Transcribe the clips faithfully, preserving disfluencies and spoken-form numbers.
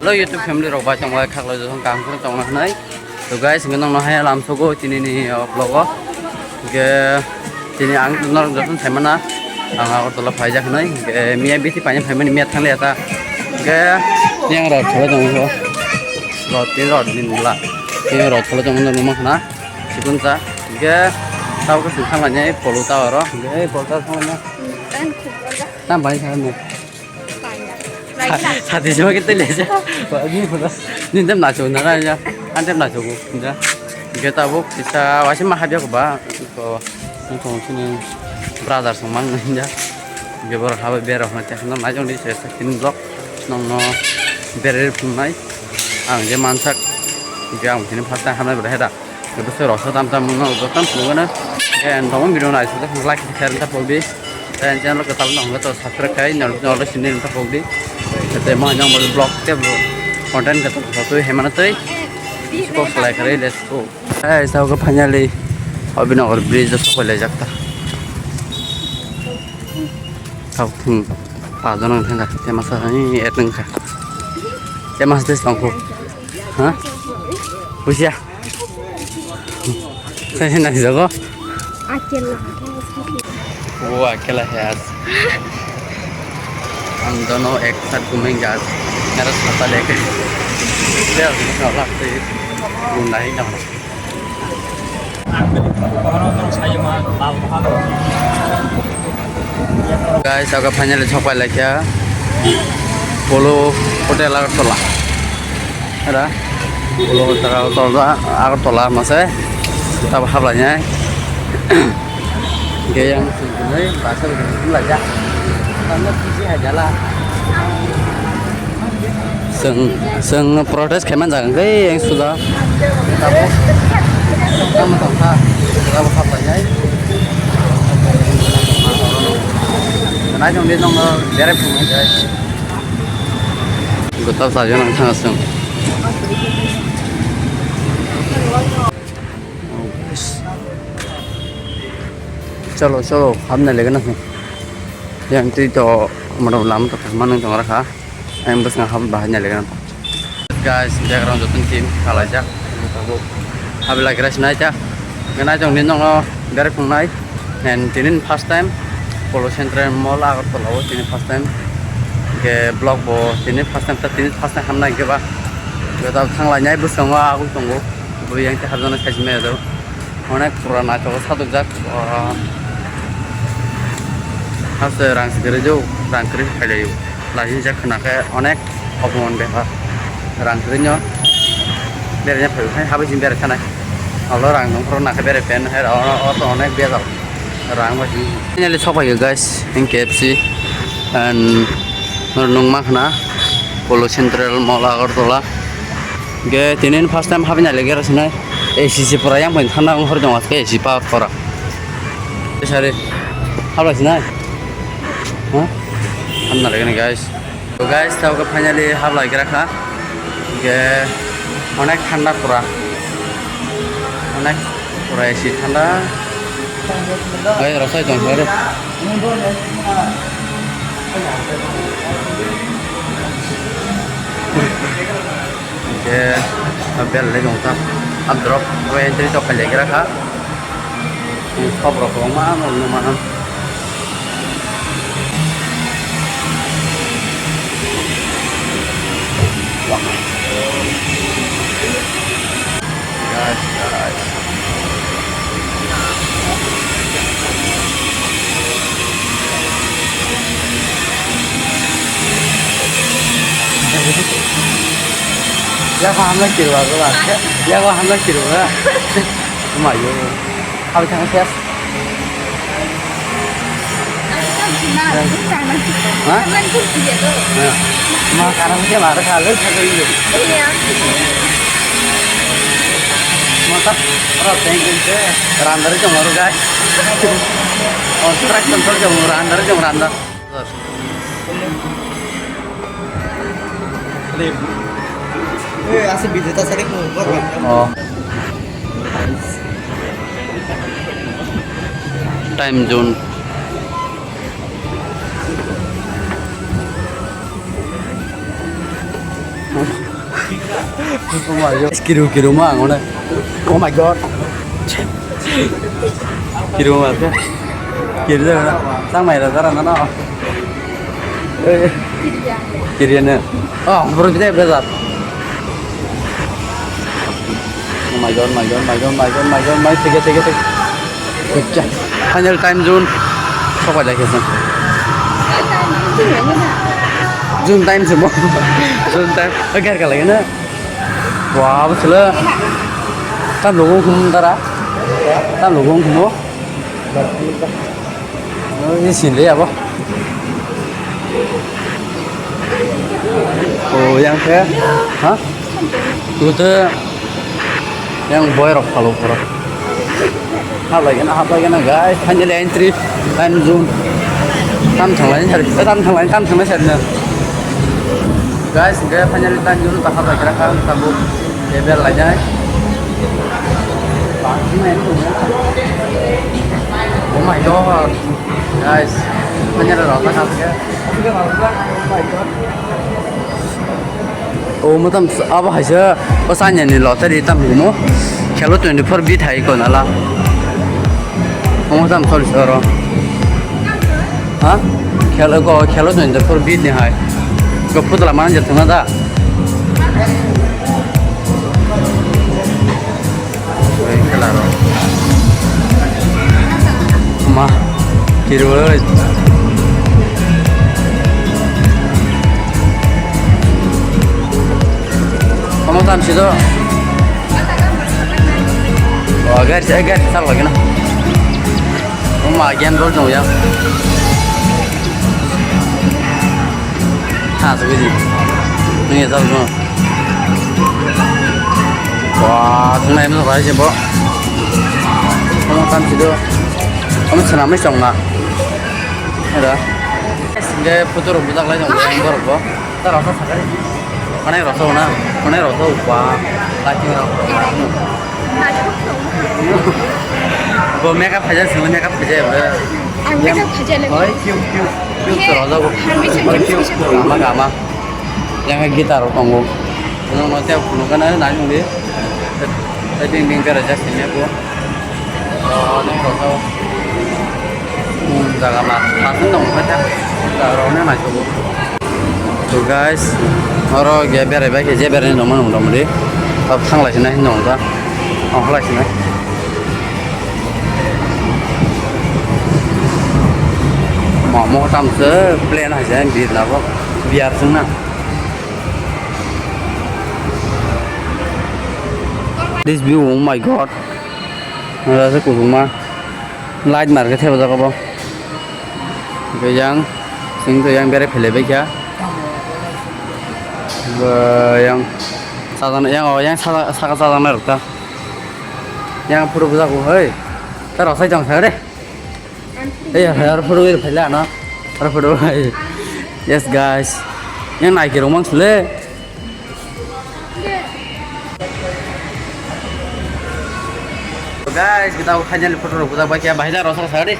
To YouTube family rok bai tongbai khaklai jotong kaham khe tongna hwnwi. To guys, hwnkhe nokno hai lam sogo tini ni o vlog o. Hwnkhe tini ang norok jotono saimana, ang Agartala phaijak hwnwi. Hwnkhe miya bithi paina phaimani miya thangliya ta. Hwnkhe yang rok khalai tongo. Rot tin rot ni nula. Yang rot khalai tongo numa khna. Sikun cha. Hwnkhe tabuk sung thanglainai polo ta oro. Hwnkhe polo ta thanglainai. Tam bai thanglainai. Sati sima kita leja. Ini pura. Ini tem nacho nara ya. Antem nacho ko. Ya. Kita bu kita wasi mah habia ko ba. Ko ini kong sini brother song mang ya. Ge bor haba bera hona te no najong di se sakin blok. Nong no bere phunai. Ang je mansak. Ge ang sini first time hamna bera heda. Bwswk rok sw tam tam wngno jotono phunukgwno. Khe ang tongo video naisajak like share wngkha pogdi. Khe ang channel kwtal no hwnwi to subscribe khai norok no sini wngkha pogdi. Tei mo yang vlog tei content kwtal kwtal twi hemano tei. Kok salai kharwi let's go. Hey, sao khe finally Abhinagar bridge o sokoilaijak ta. Sao thung pa jono thangkha tei masa hai et wngkha. Tei masa tei songkho. Ha? Busia. Saya nak jago. Akela. वो अकेला है आज। हम दोनों एक साथ घूमेंगे आज। मेरा छाता लेके। Dia harus nolak sih. Gundahin dong. Guys, aku finally sok pai laikya. Polo Hotel Agartala. Ada? Polo Hotel Agartala, Agartala masih. Kita berhap lah ya. Gaya yang sini, bahasa sini lah ya. Karena sisi aja lah. Chwng, chwng protest khaimani jaga hwnkhe yang suda. Tabuk tamo tongkha, tabuk khaplainai. Nai tongdi nokno berai phunuknai guys. Gotap sajona wngkha chwng. Chalo, chalo, hamna legana. Yang twi to, mano lam to, mano tong rakha. Ayang bwskango hap bahai nailaikha. Guys, background joto team khalaijak. Tabuk hablai gra sinai ta. Ganai tong ni nongo gari phungnai. And tinin first time Polo Central Mall Agartala o tinin first time. Ke vlog bo tinin first time ta tinin first time hamnai ke ba. Ke ta thanglai nai bwskango aguk tongo. Bo yang te habjana khaisi maya do. Onek pura naithok sadokjak, ah, haste rang se kwrwi jok, rang kwrwi khailai o. Lahi jak khna khe onek opoman bepar. Rang kwrwi no beraina phai khe habai sini berai thanai. Olo rang nongkhoro nakhe berai pen hai oro, oro to onek bejal rang bai sini. Finally sok pai guys, in K F C and nung ma khna Polo Central Mall Agartala. Ge tinin first time habai nai lagi rasi nai. A C se pura yang bai thanda wng hor jong aske A C pa pura. Sari. Habla sinai. Ha? Hamna lagi ni guys. To guys, tau ke finally hablai gra kha. Ge onek thanda pura. Onek pura A C thanda. Gai rosai tong sare. Hingke bel le jong ta, a drop o entry tok kailaikra kha. Top rok kwbangma ang nukma ang. Guys, guys. Yago hamla kirwa go ba. Yago hamla kirwa. Mayo. Abi thang ses. Ha? Ma karang ke mara kalo thang ko. Iya. Mata ora teng ke randar jong aro guys. Oh, truck control jong randar jong randar. Eh, asli bideta sari ko. Oh. Time zone. Oh my God. Kiru, kiru ma ang one. Oh my God. Kiru ma ke. Kiru da na. Sang mai ra da na na. Kiru ne. Oh, bro, bide bide. Oh my God, my God, my God, my God, my God, my God, tiga, tiga, tiga. Pecah. Final time zone. Sok pai lai khe. Zone time se mo. Zone time. Agar ka lagi na. Wah, betul. Tam logo kum tara. Tam logo kum mo. Oh, ini sini ya, boh. Oh, yang ke, ha? Itu yang boy rok kalau pura. Hap lagi na, hap lagi na, guys. Finally entry time zone. Tam thanglai sari, eh, tam thanglai, tam thanglai sari na. Guys, guys, finally time zone tak hap lagi na kan, tabuk level lagi na. Oh my God. Guys, hanya ada rasa kan ya. Oh, mo tam abo haisa o sanya ni lottery tam himo. Khelo twenty four bit hai ko nala. Mo tam sol soro. Ha? Khelo ko, khelo twenty four bit ni hai. Ko putla man jatna da. Oi, khela rok. Ma, kiroi. Omo tam sido. Oh, gari, gari, sal lagi na. Oma, game dol jong ya. Ha, so gidi. Ni jal no. Wah, tunai mo bai je bo. Omo tam sido. Omo sana mai song na. Ada. Singe photo rok bujak lai jong borok bo. Tara sa sakari. Konai rosok na, konai rosok ba, laki rok. Bo makeup khaijak, sini makeup khaijak, bro. Ang makeup khaijak le. Oi, cute, cute, cute rosok. Harbi cute, cute. Gama, gama. Yang guitar rok tongo. Nang no tei kuno kana nang di. Tei ding ding bera jak sini bo. Oh, nang rosok. Hmm, jaga ma, hasan dong, kata. Jaga rok nang nai sobo. To guys, oro ge berai bai khe je berai nongmano mota moti. Tab thang lai sinai hinwi nong ta. Ong khlai sinai. Mo, mo tam se plan hai se bir na bo. Biar sung na. This view, oh my God. Rasa kusuma. Light mar khe thepajak obo. Hwnkhe yang, chwng twi yang berai phailaibaikhya. Bo yang sajana, yang o yang saka, saka chajaknai rok ta. Yang phuru bwjago hai. Ta rosai tong thang re. Ei, ar phuru wi phaila ano. Ar phuru hai. Yes, guys. Yang naikhe rwmang sule. Guys, kita finally photo rok bujak bai khe bahai da rosok sa de.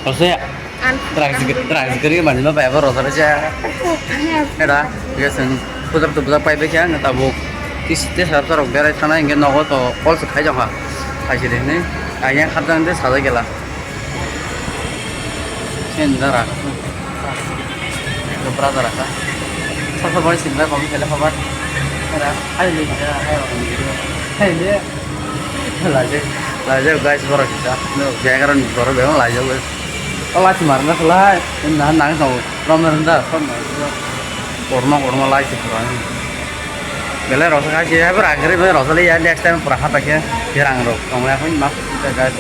Rosok ya. Trak jik, trak jik kari mani ma bai ba rosok ja. Era, guys, photo to bujak pai bai khe ang tabuk. Tis tis rok berai thana inge nogo to call se khai jong ha. Khai se de ne. Ayang khat jang de sa gela. Sen dara. Brother ka. Sasa boy sinda kom kele khabar. Era, hai le ja, hai le. Hai le. Laje, laje guys, borok kita. No, background borok bebang laje guys. Ola si marna khlai. Na nang tong. Rom na da, son na. Korma, korma lai si khlai. Belai rosok hai se, hai bo rang kwrwi bai rosok le ya, next time pura hata khe, khe rang rok tong ya, hoi ma, guys.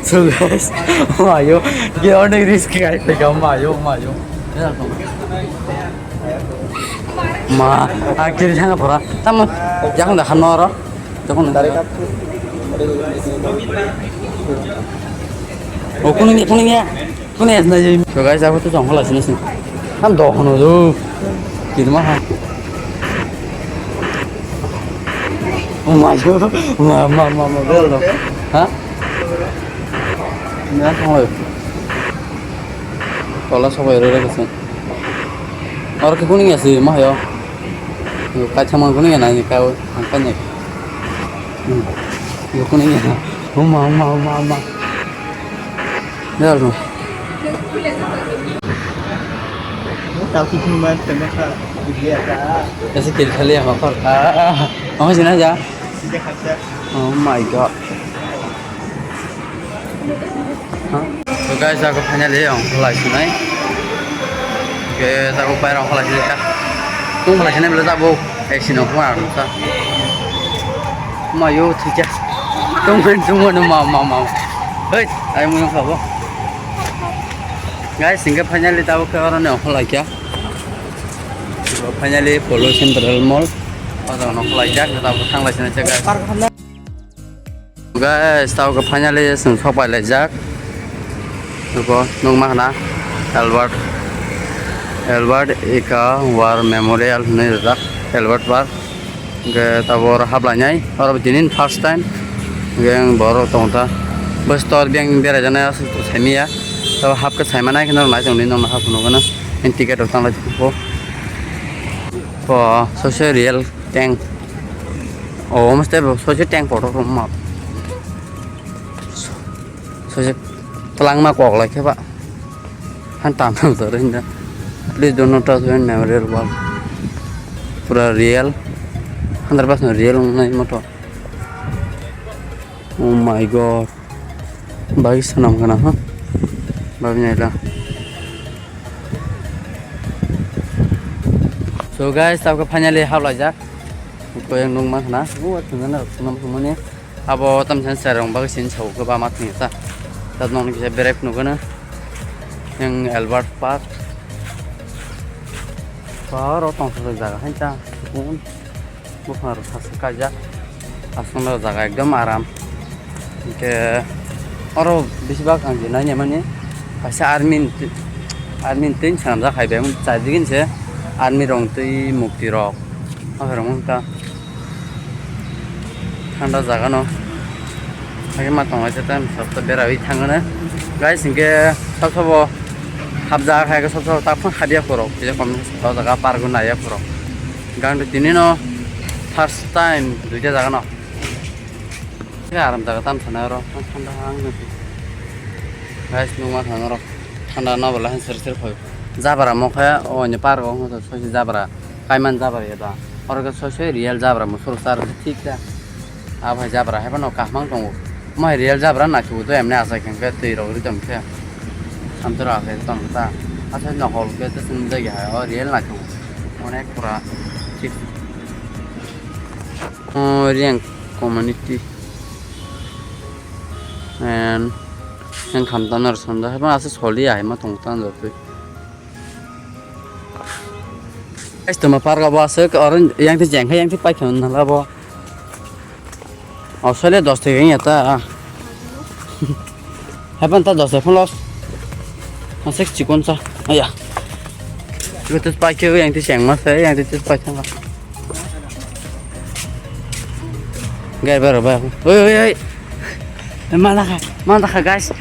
So, guys, mayo, ye onek risk kai te ka mayo, mayo. Ma, a kiri thanga pura. Tamo, yakung da khan oro. Yakung da. O kuning, kuning ya. Kuni es na jai. So guys, abo to jong hola sini sini. Ham do hono do. Kirma ha. Oh my God. Ma, ma, ma, ma, bel do. Na thang lo. Tola sobai re re sini. Aro ke kuning ya si ma yo. Kaisa mangkukni gana ni kau hangkani. Yukuni gana. Uma, uma, uma, uma. Dal no. Tau ki thum man tengah ka. Ese kiri khali ama kor ka. Oh, sini aja. Oh my God. So guys, ako finally ang kholai sinai. Ke ako pairang kholai sinai ka. Tung kholai sinai bela tabo. Eh, sino ko ang sa. Mayo thikya. Tung man tung man ma ma ma. Hei, ai mo khabo. Guys, singke finally tabo ke oro ne kholai kya. Finally, Polo Central Mall. Oro no kholai jak, tabo thanglai sinai guys. Guys, tao khe finally chwng sok pai laijak. Nuko nukma khna Albert, Albert Ika War Memorial hinwi rijak, Albert Park. Hwnkhe tabuk oro haplainai, oro tinin first time. Hwnkhe ang borok tongkha. Bwstor biyang beraijaknai aswk saimanya. Tabo hap khe saimanai kheno nai tongdi nokno hap phunukgwno. Ticket rok tanglai tongo. O, social real. Tank. O, omo tei bo soise tank kotor rok ma. Soise twlangma kok lai khe ba. Han tam tam tor hinda. Please do not touch when memorial wall. Pura real. Hundred percent real wngnai moto. Oh my God. Bai sanam kana ha. Babi naila. So guys, tabuk finally haplaijak. Koyang nung ma khna. O thungna rok sunam thungmani. Abo tam san sarong bagwi sin sao khe ba ma thungya ta. Tat nong kisa berep nugana. Yang Albert Park. Paro tong sa jaga hai ta. Bung. Buphang rok sasa kaijak. Aswkno jaga ekdom aram. Hwnkhe oro besibak ang je nainani mani kaisa army ni twi, army ni twi swnamjak hai bai chajagini se army rok ni twi mukti rok. Aphai rok wngkha thanda jaga no. Hakhe ma tonglai se tam sab ta berawi thangano. Guys, hwnkhe sab sabo hapjak hai khe sab sabo taphang habya khorok. Kisa kom o jaga park o naiya khorok. Gang twi tini no first time duita jaga no. Khe aram jaga tam sana oro thanda hang no. Guys, nungma thang oro thanda no bwla han ser ser phai. Jabra mo khe o ni park o hwn sosi jabra. Kaiman jabra ya da. Oro khe soi soi real jabra mo suru sar thik da. Abo hai jabra hai phano kahmang tongo. Mo hai real jabra na kibo to emne asai khe twi rok ri tong khe. Samtwrok asai tong ta. Asai nokol khe to chwng jagi hai o real na kibo. Onek pura thik. O Reang community and yang khamtana rw sanda hai phano asai soli ya hai ma tong ta jotoi. Guys, tuma park abo aswk oro yang twi jeng khe yang twi paikha nang abo. Australia dos taka wngya ta. Hapan ta dos taka phano loss. Aswk chikon sa. Aya. Ibo twi paikha yang twi cheng ma se yang twi paikha. Gai baro ba. Oi oi oi. Mana kha, mana kha guys.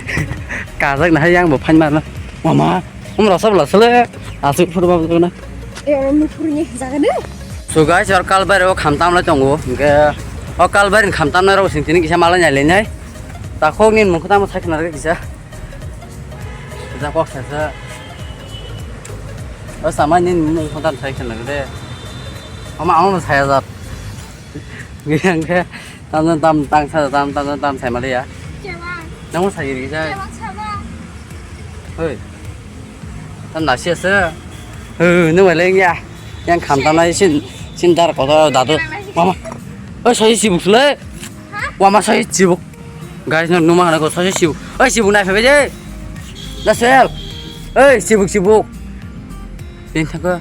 Kajak na yang bo phan ma na. Mama. Umrasa bwla sele aswk photo ba bwkha na. E oro nukhruni jaga no. So guys, or Kalbari o khamtam lai tongo. Hwnkhe o Kalbari ni khamtam nai rok sing tini kisa malai nai lenai. Ta khok ni mung khata mo sai khna kisa. Kisa kok sa sa. O samai ni mung khata sai khna de. Ama ang no sai jat. Ngi ang khe tam tam tang sa tam tam tam sai malai ya. Chewang. Nang mo sai ri sa. Chewang sama. Hoi. Tam nasi ase. Hoi, nung bai leng ya. Yang kham tam nai sin, sin dar kotor dadu. Mama. Oi, sai sibuk sule. Ha? Wama sai sibuk. Guys, no numa hana ko sai sibuk. Oi, sibuk nai phai je. Dasel. Oi, sibuk sibuk. Din thangko.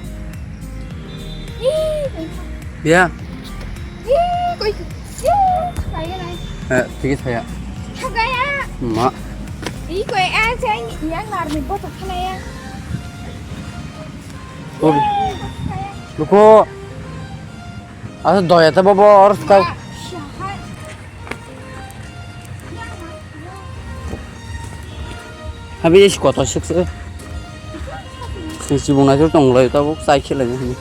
Ih, koi. Ya. Ih, koi. Ih, kaya nai. Eh, tigi saya. Kaya. Ma. Ih, koi, eh, saya yang narni botol kena ya. Oh. Ih, kaya. Luko. Asa doya ta bobo or ska. Ma, syahat. Habi isi kotor sik se. Sing sibung nai tong lai tabuk chai khe lai ni.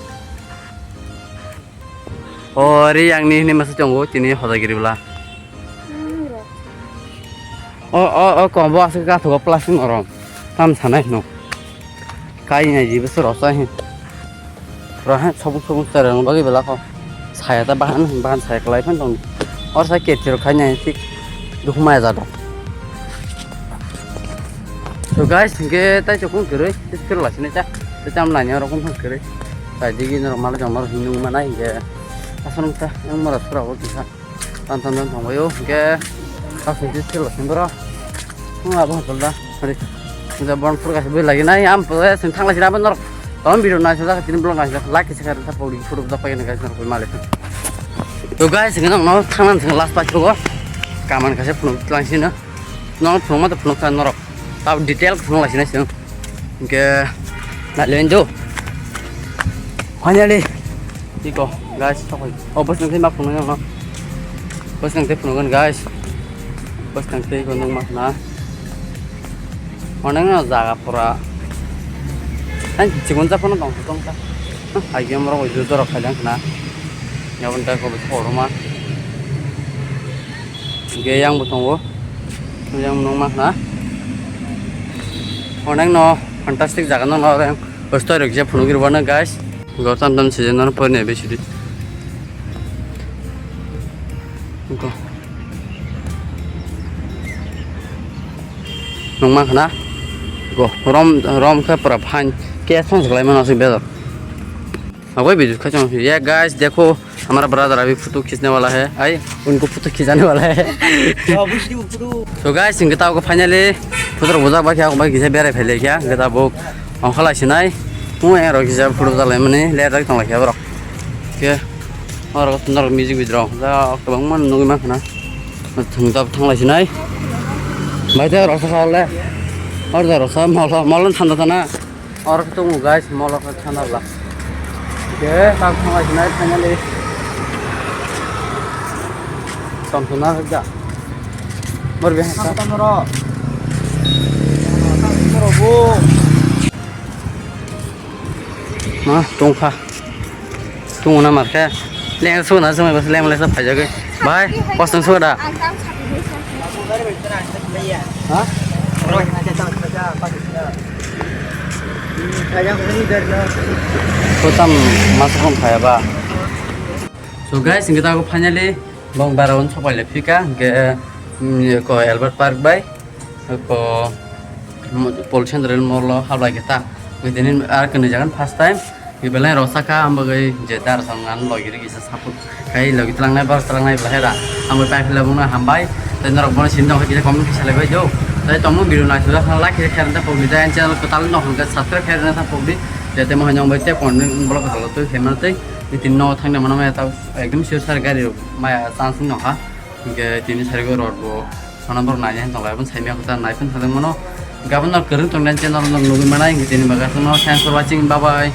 O ri yang ni hini masa tongo tini hodagiri bla. O o o kombo aswk ka thogo plastic orom. Tam sanai no. Kai nai jibe soro sa hin. Raha sobung sobung sara no bagi bela ko. Saya ta bahan bahan saya kelai phan tong. Or sa ke tiro khai nai tik. Duh maya jadok. So guys, hingke tai chokung kwrwi, tei phir lasini cha. Tei cham laini oro kung thang kwrwi. Tai digi norok mala jong norok hinung mana hingke. Aswrwng cha, yang mora sura o kisa. Tan tan tan thangbaio, hingke. Aswrwng tei phir lasini boro. Hung abo hotel da. Hari. Hingke bon phur kaisa bui lagi nai, am pore sing thang lasini abo norok. Tong video nai sojak, tini vlog nai sojak, like kisa kar ta pori photo da pakai nai guys norok male. To guys, hingke norok no thang nan sing last pa chogo. Kaman kaisa phunuk tlang sini. Norok phunuk ma to phunuk kha norok. Tabo detail phunuk lai sinai sino. Hingke nai le do. Finally. Iko guys, sokoi. Oh, bos nang ma phunuk no. Bos nang phunuk guys. Bos nang iko nung ma na. Onek no jaga pura. Ang chikon ja phano tong tong ta. Ai ge amrok oi jora khai lang na. Yabon ta ko bos ma. Ge yang bo tongo. Yang nung ma na. Onek no fantastic jaga no na. Bos to rok je phunuk rwna guys. Go tam tam season no pore ne besi di. Go. Nung ma khana. Go. Rom rom khe pura fine. Ke song khlai mano se bedor. Abai video kha chong. Ye guys, dekho, hamara brother abhi photo khichne wala hai. Ai, unko photo khichane wala hai. So guys, hingke ta ko finally photo rok bujak bai khe, ako bai kisa berai phai lai kha, hingke ta bo ongkha lai sinai. Mo ero kisa photo rok lai mani le rak tong lai kha borok. Ke oro norok music video rok ja kwbangma nugui mankha na. Thung ta thang lai sinai. Bai ta rok sa le. Or da rok sa mol mol thanda thana. Oro khe tongo guys, molo khe thana bla. Ke tak thang lai sinai finally. Tom thana da. Mor be ha. Tam ro. Tam ro bo. Ma tongkha. Tongna markhe. Leng sona sona bas leng lesa phajagwi. Bhai, kosong soda. Ha? Kotam masuk phaya ba. So guys, hingke ta finally bong bara on sopai le phika hingke, mm, ko Albert Park bai ko Pol Central Mall o hablai khe ta. Tini ar kwnwi jagan first time. Belai rok saka ang bagwi je dar song an logi ri kisa support kai logi tlangnai bar tlangnai belai ra. Ang bai pai phila bungna hambai. Tei norok bono sini dong kisa comment kisa lai bai do. Tei tongmo video nai sujak like kisa kher ta pogni tei channel kwtal no hwnka subscribe kher ta pogni. Jate mo hanyong bai te kon blog halo tu hema tei tin no thang na mano ma ta ekdom sure sar gari maya chance no ha. Hingke tini sarigo rot bo. Sono borok naina hin tonglai, aboni saimaya khe ta naiphun sajak mano. Gabon no kwrwng tongnai channel no nugui manai, hingke tini bagwi aswkno thanks for watching, bye bye.